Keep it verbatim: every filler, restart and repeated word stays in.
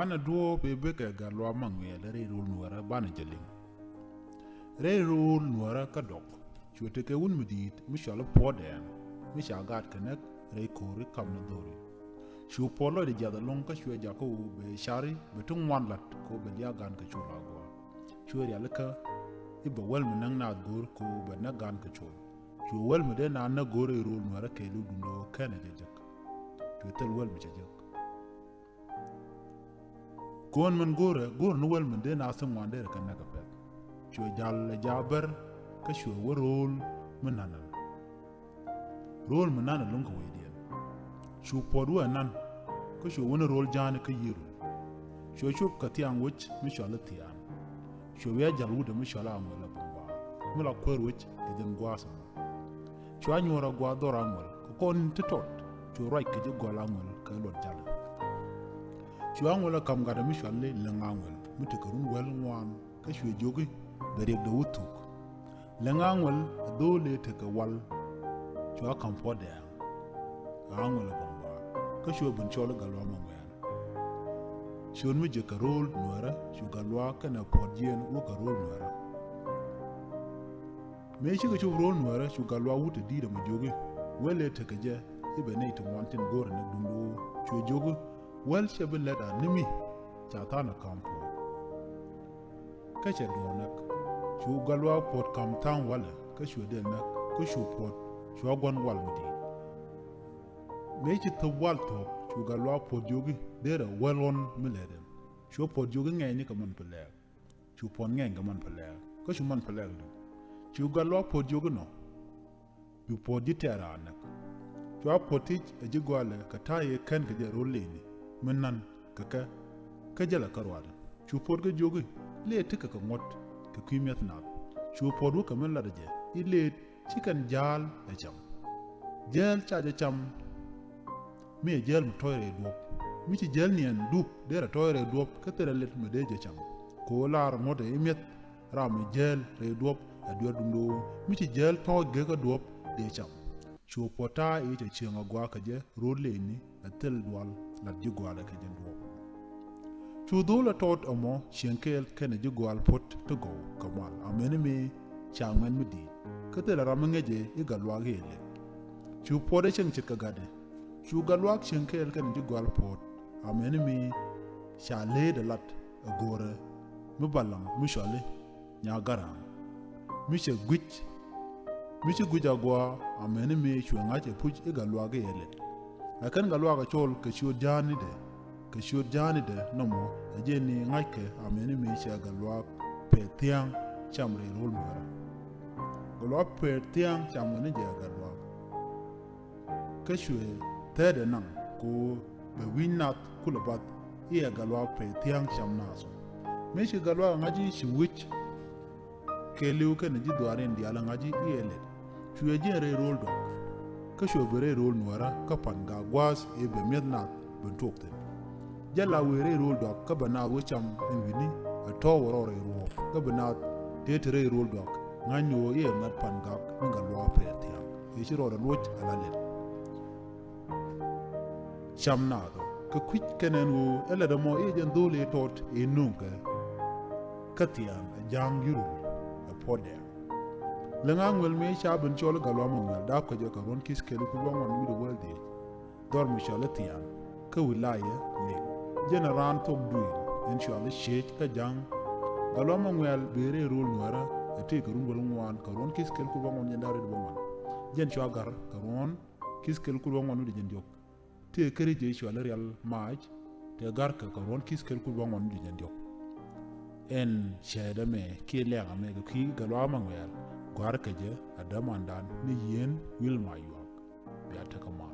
Banɛ duɔ̱ɔ̱p ëë bëë kɛ Gatluak Maŋuɛɛl rɛy rööl Nuäärä banɛ jɛ liŋ. Rɛy rööl Nuäärä kä dɔk, cuɛ tekɛ wut mi di̱i̱t mi cɔal i̱ Puɔ̱t Dɛɛŋ, mi ca gaatkɛ näk rɛy ko̱ri Kam ni Dhɔri. Cu Puɔ̱t lɔcdɛ jiath ɛlɔ̱ŋ kä cuɛ jakä ɣöö bɛ cari bɛ ti ŋuan la̱t kɛ ɣöö bɛ liak gan kɛ col agɔaa. Cuɛ rialikä i̱ bɛ wäl mi näk naath go̱o̱r kɛ ɣöö bɛ näk gan kɛ col. Cuɛ wäl mi dee naath näk go̱o̱r rɛy rööl Nuäärä kɛɛliw duundɛ ɣöö /kenɛ jɛ jek. Cuɛ thil wäl mi cɛ jek. Kɔn min go̱o̱rɛ, go̱o̱rɛ ni wäl min dee naath ti ŋuan derɛ kɛ näk kɛ pɛ̈th. Cuɛ jal ɛ jaak bär kä cuɛ wä rööl mi na̱n ɛn. Rööl mi na̱n ɛlɔ̱ŋ kɛ wecdiɛn. Cu Puɔ̱t wä ɛ na̱n kä cuɛ wä ni rööl ja̱a̱ni kä Yirol. Cuɛ cop kɛ thiaŋ wec mi cɔal i̱ Thia̱a̱n. Cuɛ wi̱i̱ a jal wutdɛ mi cɔal i̱ Aŋuɛl ɛ Buŋ Baar mi la kuäär wec kɛ jɛn gua̱a̱th ɛmɔ. Cua nyuɔ̱ɔ̱r a gua̱a̱th dhɔr Aŋuɛl kɛ kɔn ti tɔt, cu ruac kɛ ji̱ gɔal Aŋuɛl kɛ luɔt jalɛ. Cu Aŋuɛl ɛ ka̱m gatdɛ mi cɔal i̱ Leŋ Aŋuɛl mi tekɛ run wäl ŋuan kä cuɛ jiök i̱ bɛ riɛkdɛ wä thuk. Leŋ Aŋuɛl ɛ dho̱o̱l ëë tekɛ wal, cua ka̱m Puɔ̱t Dɛɛŋ, Aŋuɛl ɛ Buŋ Baar, kä cuɛ ben cɔl i̱ Gatluak Maŋuɛɛl. Ciöt mi jek kɛ rööl Nuäärä, cu Gatluak kɛnɛ Puɔ̱t jiɛɛn wä kɛ rööl Nuäärä. Mëë cikɛ cop rööl Nuäärä, cu Gatluak wut ti di̱i̱t ɛmɔ jiök i̱ wäl ëë tekɛ jɛ i̱ bɛ nɛy ti ŋuan tin go̱o̱rɛ näk duundɛ ɣöö, cuɛ jiök i̱ wäl cɛ bi lät a ni mi ca tha̱a̱ŋ ɛ ka̱m Puɔ̱t. Kä cɛ duɔ̱ɔ̱r näk. Cu Gatluak Puɔ̱t ka̱m tha̱a̱ŋ walɛ kä cuɛ dëë näk kä cu Puɔ̱t cua gua̱n wal mi di̱i̱t. Mëë ci thöp wal thuɔ̱k, cu Gatluak Puɔ̱t jiök i̱ derɛ wäl ɣɔ̱n mi lät ɛn. Cu Puɔ̱t jiök i̱ ŋɛɛnyni kɛ man Pɛlɛɛk. Cu Puɔ̱t ŋɛɛny kɛ man Pɛlɛɛk kä cu man Pɛlɛɛk li̱w. Cu Gatluak Puɔ̱t jiök inɔ, bi Puɔ̱t ji̱ tɛ̈r a näk. Cua Puɔ̱t thiec ɛ ji̱ gɔalɛ kɛ ta̱a̱ ëë kän kɛ jɛ rööl lëëni mi na̱n kɛ kɛ, kä jälɛ kä ruaadɛ. Cu Puɔ̱t kɛ jiök i̱ lëët tekɛ kɛ ŋuɔ̱t kɛ kui̱ mi̱eth nath. Cu Puɔ̱t wä kɛ mi latdɛ jɛ i̱ lëët ci kɛn ja̱a̱l ɛ cam. Jäl ca jɛ cam mi ɛ jäl mi tɔ̱ɔ̱c rɛy duɔ̱ɔ̱p. Mi ci jäl niɛn dup derɛ tɔ̱ɔ̱c rɛy duɔ̱ɔ̱p kä thilɛ lɛt mi dee jɛ cam. Kɛ ɣöö lar ŋuɔ̱t ɛ i̱ mi̱eth ram mi jäl rɛy duɔ̱ɔ̱p ɛ duer duŋdɛ ɣöö mi ci jäl tɔ̱ɔ̱c gekä duɔ̱ɔ̱p dee cam. Cu Puɔ̱t ta̱a̱ i̱ cɛ cieŋ agɔaa kɛ jɛ rööl lëëni ɛ thil dual lat ji̱ gɔaalɛ kɛ jɛn duɔ̱ɔ̱p. Cu dho̱o̱l ɛ tɔt ɛmɔ cieŋ kɛɛl kɛnɛ ji̱ gɔaal Puɔ̱t ti gɔw kɛ mal amäni mëë ca ŋuɛ̈t mi di̱i̱t kä thilɛ ram mi ŋäcɛ i̱ Gatluak i̱ ɛ lɛt. Cu Puɔ̱t ɛ cieŋ ce̱tkɛ gatdɛ. Cu Gatluak cieŋ kɛɛl kɛnɛ ji̱ gɔaal Puɔ̱t amäni mëë ca leet ɛ lat ɛ go̱o̱rɛ mi balaŋ mi cɔal i̱ Nyagaraŋ. Mi cɛ guic, mi ci guic agɔaa amäni mëë cuɛ ŋa̱c ɛ puc i̱ Gatluak i̱ ɛ lɛt. Ɛ kɛn Gatluak ɛ cɔl kɛ ciöt ja̱a̱nidɛ, kɛ ciöt ja̱a̱nidɛ nɔmɔ ɛ jɛn i̱ ŋa̱ckɛ amäni mëë cɛ Gatluak Pɛɛth Thia̱a̱ŋ cam rɛy rööl Nuäärä. Gatluak Pɛɛth Thia̱a̱ŋ cam ɣän i̱ jɛ Gatluak. Kä cuɛ thɛɛt ɛ naŋ kɛ ɣöö bɛ wi̱c nath kulɛ bath i̱ ɛ Gatluak Pɛɛth Thia̱a̱ŋ cam naath ɔ. Mëë ci Gatluak ɛ ŋa̱c i̱ ci wi̱c kɛɛliw kɛnɛ ji̱ dhuaarin diaal ɛ ŋa̱c i̱ ɛ lɛt. Cuɛ jiɛn rɛy rööl duak. Kä cuɛ ben rɛy rööl Nuäärä kä Pan Gak gua̱a̱th ëë bɛ mi̱eth nath ben tuɔɔk thi̱n. Jɛ la wëë rɛy rööl duak kä bɛ naath wä cam ɛn wi̱ni ɛ tɔ̱ wä rɔɔd rɛy ruɔ̱ɔ̱p kä bɛ naath tëë te rɛy rööl duak ŋa̱cni ɣöö i̱ ɛ ŋa̱t Pan Gak ni Gatluak Pɛɛth Thia̱a̱ŋ. Ëë ci rɔɔdɛ luɔc ala lɛt. Cam naath ɔ kɛ kui̱c kɛn ɛn ɣöö ɛ lɛt ɛmɔ i̱ ɛ jɛn dho̱o̱l i̱ tɔt i̱ nööŋkɛ. Kä thia̱a̱ŋ ɛ ja̱a̱ŋ Yirol ɛ Puɔ̱t Dɛɛŋ. Leŋ Aŋuɛl mëë ca ben cɔl i̱ Gatluak Maŋuɛɛl da̱a̱p kɛ jɛ kɛ ruɔ̱n ki̱th kɛl i̱ kul bä ŋuan wi̱cdɛ wäl dhieec. Dhɔr mi cɔal i̱ Thia̱a̱ŋ kä wi̱laayɛ Lëëŋ. Jɛn ɛ raan thuɔ̱k duëël ɛn cɔal i̱ Ciec kä ja̱a̱ŋ. Gatluak Maŋuɛɛl bëë rɛy rööl Nuäärä ɛ tëëkɛ run wäl ŋuan kɛ ruɔ̱n ki̱th kɛl i̱ kul bä ŋuan jɛn da̱ŋ rɛw bä ŋuan. Jɛn cua ga̱r kɛ ruɔ̱n ki̱th kɛl kul bä ŋuan wi̱cdɛ jiɛn diɔ̱k. Tëë käri jɛ cɔal i̱ Rial Mac tëë ga̱rkɛ kɛ ruɔ̱n ki̱th kɛl kul bä ŋuan wi̱cdɛ jiɛn diɔ̱k. Ɛn cäätdä mɛ kiɛ lɛ̈ɛ̈ŋä mɛ kɛ kui̱ Gatluak Maŋuɛɛl gɔ̱a̱rkɛ jɛ ɛ dämandan ni Yieen Wi̱l Mac Yuaak. Bia tekɛ mal.